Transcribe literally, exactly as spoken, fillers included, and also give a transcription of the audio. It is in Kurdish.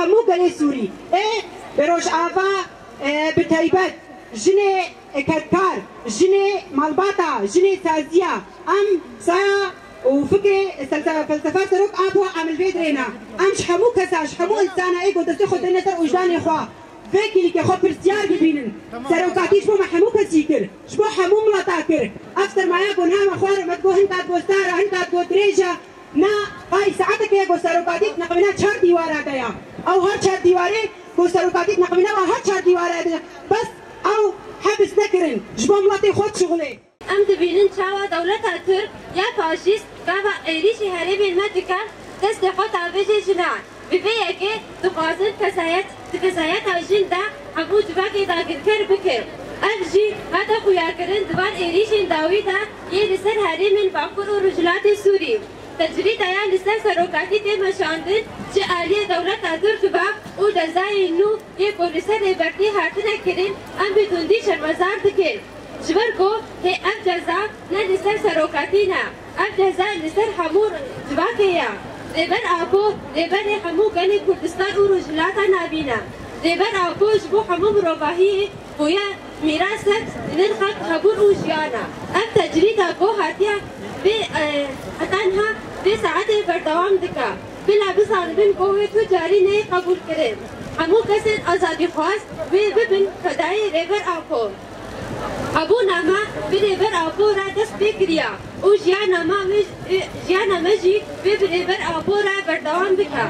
Hemû gelê Sûrî ê bi Rojava, e, bi taybet jinê kedkar, jinê malbata, jinê saziya, em saya û fikrê, selse-, felsefa Serok Apo em li vê dirêne. Em ji hemû kesa, ji hemû insana ê ku destê xwe dayne ser ojdanê xwe, vê kîlîkê xwe pirsiyar bibînin. Serokatî ji bo me hemû kesî kir, ji bo hemû mileta kir. Ev sermaya ku niha me xwar, me digot hin kat got star e, hin kat got dirêj e, na qay saetekê ku serokatî di nexwîna çar dîwara de ya. Ew her çar dîwarê ku serokatî di nexwîna wa her çar dîwara de, bes ew hebs nekirin, ji bo miletê xwe dişuxulê. Em dibînin çawa dewleta Tirk ya faşîst gava êrîşî herêmên me dike, destê xwe davêje jinan. Bi vê yekê dixwazin kesayet, di kesayeta jin de hemû civakê dagirker bikin. Ev jî hate xuyakirin di van êrîşên dawî de yê li ser herêmên Bakur û Rojhilatê Sûrî. Tecrîda ya li ser serokatî tê meşandin, ji aliyê dewleta Tirk civak û cezayên nû yê ku li ser Rêber tê hatine kirin, em bi tundî şermezar dikin. Ji ber ku hê ev ceza ne li ser serokatî ne, ev ceza li ser hemû civakê ye. Rêber Apo, rêberê hemû gelê Kurdistan û Rojhilata Navîn e. Rêber Apo ji bo hemû mirovahiyê bûye mîrasek nirxek hebûn û jiyan e. Ev tecrîda ku hatiye vê, e, heta niha vê saetê berdewam dike. Bila bizanibin ku wê tu carî neyê qebûlkirin. Hemû kesên azadîxwaz wê bibin fedayê Rêber Apo. Hebûna me bi Rêber Apo re dest pê kiriya û jiyana me wê, jiyana me jî wê bi Rêber Apo re berdewam bike.